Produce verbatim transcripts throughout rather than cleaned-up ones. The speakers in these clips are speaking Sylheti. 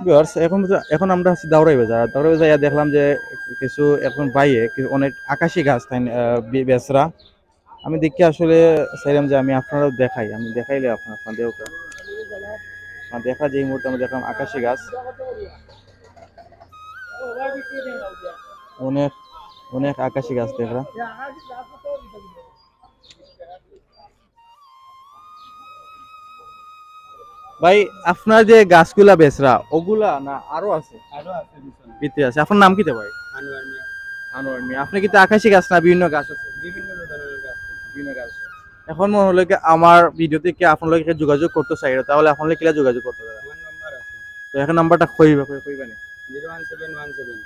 ভিউয়ার্স, এখন তো, এখন আমরা আছি দাউরাই বাজার। দাউরাই বাজার ইয়া দেখলাম যে কিছু এখন ভাইয়ে কি অনেক আকাশি গাছ তাই, আহ, বে-, বেচরা। আমি দেখি আসলে চাইলাম যে আমি আপনারাও দেখাই, আমি দেখাইলে আপনার, আপনাদের ওকে। আর দেখা যে এই মুহূর্তে আমরা দেখলাম আকাশি গাছ, অনেক, অনেক আকাশি গাছ দেখলাম। ভাই, আপনার যে গাছগুলা বেচরা, ওগুলা না আরো আছে? আরো আছে পিছনে। ভিতরে আছে। আপনার নাম কিতা ভাই? আনোয়ার মিয়া। আনোয়ার মিয়া। আপনি কিতা আকাশি গাছ না বিভিন্ন গাছ আছে? বিভিন্ন ধরনের গাছ আছে। বিভিন্ন গাছ আছে। এখন মনে হলো কি আমার ভিডিও থেকে আপনার লগে যোগাযোগ করতে চাই, তাহলে আপনার লগে কিলা যোগাযোগ করতে পারে? আমার নাম্বার আছে। তো এখন নাম্বারটা কইবা, কই-, কইবা নি? Zero one seven one seven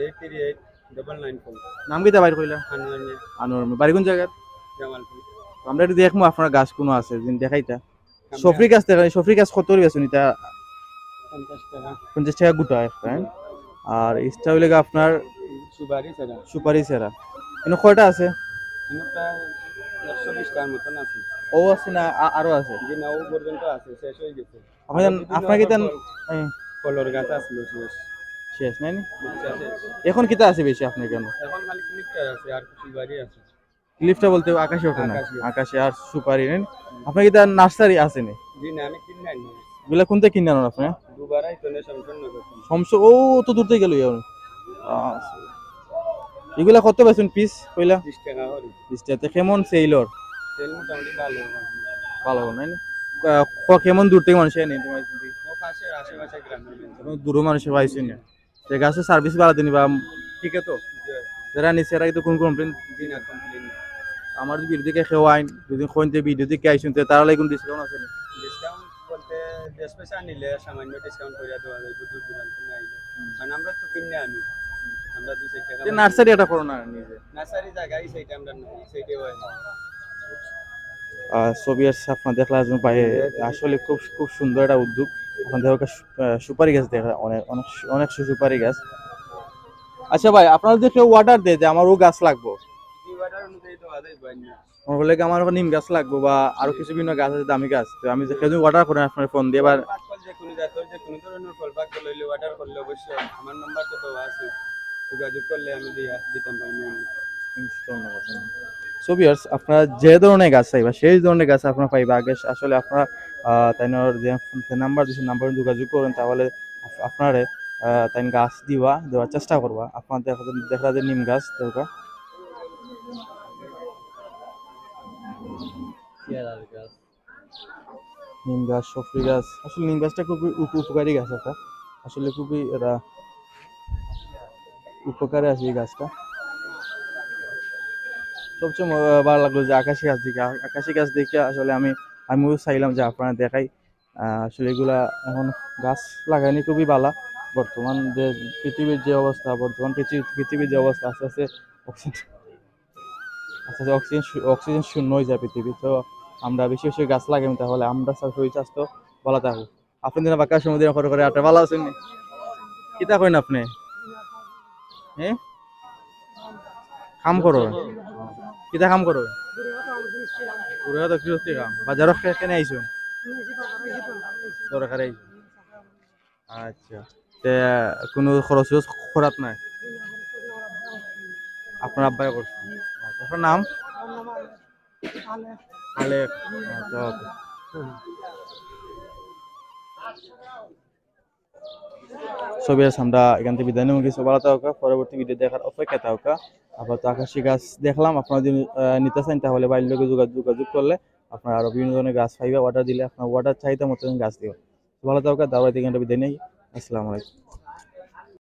eight three eight double nine four. নাম কিতা ভাই কইলা? আনোয়ার মিয়া। আনোয়ার মিয়া। বাড়ি কোন জায়গার? জামালপুর। তো আমরা একটু দেখবো আপনার গাছ কোনো আছে, দিন দেখাইতা। আমরা সফরি গাছ দেখেন, সফরি গাছ কত করে বেচুন এটা? পঞ্চাশ টাকা। পঞ্চাশ টাকা গোটা একটা, হ্যাঁ? আর এটা হইলে গিয়ে আপনার সুপারি ছাড়া। সুপারি ছাড়া। এনে কয়টা আছে? এনে প্রায় একশো বিশটার মতন আছে। ও আছে না, আ-, আরো আছে? জি না, ও পর্যন্ত আছে, শেষ হয়ে গেছে। আপনার, আরো বিভিন্ন আপনার কি রকম তেন-, ফল, হ্যাঁ। ফলর গাছ আসলো শেষ। শেষ নাই নি? বুঝছে, শেষ। এখন কিতা আছে বেশি আপনার কেন? এখন খালি ক্লিফটার আছে আর সুপারি আছে। ক্লিফটা বলতে আকাশি ওঠে না? আকাশি। আকাশি আর সুপারি নেন। আপনার কিতা নার্সারি আছে নি? জি না, আমি কিনে আনি। এগুলা কোনটা কিনে আনেন আপনি? দুবারাই তো নেশন করতে। শমশ-, ও তো দূর থেকে গেল ইয়া। আচ্ছা। এগুলা কত বেচুন পিস কইলা? বিশ টাকা করে। বিশ টাকা। তো কেমন সেল অর? সেল মোটামুটি ভালো। ভালো নাই না? আহ, ক-, কেমন দূর থেকে মানুষ আনে তোমার এখান থেকে? ও পাশে আশেপাশে গ্রামের মানুষ। কোনো দূরও মানুষে পাইছি না। তো গাছের সার্ভিস ভালো দিনি বা ঠিক আছে তো? জি। যারা নিছে এরা কিন্তু কোনো কমপ্লেন? জি না, কমপ্লেন না। আমার যদি ভিডিও দেখে কেউ আইন, যদি কোন যে ভিডিও দেখে আইসুন, তো তার লাগি কোনো ডিসকাউন্ট আছে নি? ডিসকাউন্ট বলতে দশ পয়সা নিলে সামান্য ডিসকাউন্ট করিয়া দেওয়া যায়, দূর দূরান্ত না আইলে। হুম। কারণ আমরা তো কিনে আনি, আমরা দুই চার টাকা যে নার্সারি এটা করো না নিজে? নার্সারি জায়গায় সেইটা আমরা নাই, সেইটাই হয় না। আহ, ছবি আসছে, আপনারা দেখলা একজন ভাই, আসলে খুব, খুব সুন্দর একটা উদ্যোগ। আপনাদের ওকে সু-, আহ, সুপারি গাছ দেখা, অনেক, অনেক সু-, অনেক সু-, সুপারি গাছ। আচ্ছা ভাই, আপনারা যদি কেউ অর্ডার দেয় যে আমার ও গাছ লাগবো, জি, অর্ডার অনুযায়ী তো আদায় হয় না। আমার বলে কি, আমার ওখানে নিম গাছ লাগবো বা আরো কিছু বিভিন্ন গাছ আছে, দামি গাছ, তো আমি যে কেউ যদি অর্ডার করেন আপনার ফোন দিয়ে বা কল যে কোনো জাতর যে কোনো ধরনের ফল পাকল হইলে অর্ডার করলে অবশ্যই আমার নাম্বার তো দেওয়া আছে, যোগাযোগ করলে আমি দিয়া দিতাম পারি। ধন্যবাদ। So viewers, আপনারা যে ধরনের গাছ চাইবা, সেই ধরনের গাছ আপনারা পাইবা। আগে আসলে আপনারা, আহ, তাইনর যে, যে নাম্বার দিছে, নাম্বারে যোগাযোগ করেন, তাহলে আপ-, আপনারে, আহ, তাইন গাছ দিবা, দেওয়ার চেষ্টা করবা। আপনারা দেখা, দেখা যায় নিম গাছ, দেখবা। নিম গাছ, সফরি গাছ, আসলে নিম গাছটা খুবই উপ-, উপকারী গাছ একটা, আসলে খুবই এটা উপকারে আছে এই গাছটা। সবচেয়ে ম-, ভালো লাগলো যে আকাশি গাছ দেখে, আ-, আকাশি গাছ দেখে আসলে আমি, আমিও চাইলাম যে আপনারা দেখাই। আহ, আসলে এগুলা এখন গাছ লাগানি খুবই ভালা। বর্তমান যে পৃথিবীর যে অবস্থা, বর্তমান পৃথিবী, পৃথিবীর যে অবস্থা আস্তে আস্তে অক্সিজেন, আস্তে আস্তে অক্সিজেন শু-, অক্সিজেন শূন্য হয়ে যায় পৃথিবী। তো আমরা বেশি বেশি গাছ লাগাই, তাহলে আমরা সা-, শরীর স্বাস্থ্য ভালো থাকবো। আপনি দিন বাক্কা সমুদ্রে করে করে আপনি ভালো আছেন নি? কিতা কইন আপনি? হ্যাঁ? কাম করো? কিতা কাম করো? পুরা তো গৃহস্থী কাম। বাজারো কে-, কেনে আইছো? দরকারে আইছো। আচ্ছা। তে কোনো খরচ উরচ করাত নাই? আপনার আব্বায় করছে। আচ্ছা, আপনার নাম? আলেক। আচ্ছা, okay। So viewers, আমরা এখান থেকে বিদায় নেব। কিছু ভালো থাকুকা, পরবর্তী ভিডিও দেখার অপেক্ষা থাকুকা। আপাতত আকাশি গাছ দেখলাম, আপনারা যদি, আহ, নিতে চান তাহলে ভাইর লগে যোগা-, যোগাযোগ করলে আপনারা আরো বিভিন্ন ধরনের গাছ পাইবা। অর্ডার দিলে আপনারা অর্ডার চাহিদা মতন গাছ দিবা। ভালো থাকুকা, দাওয়াই থেকে বিদায় নেই। আসসালামু আলাইকুম।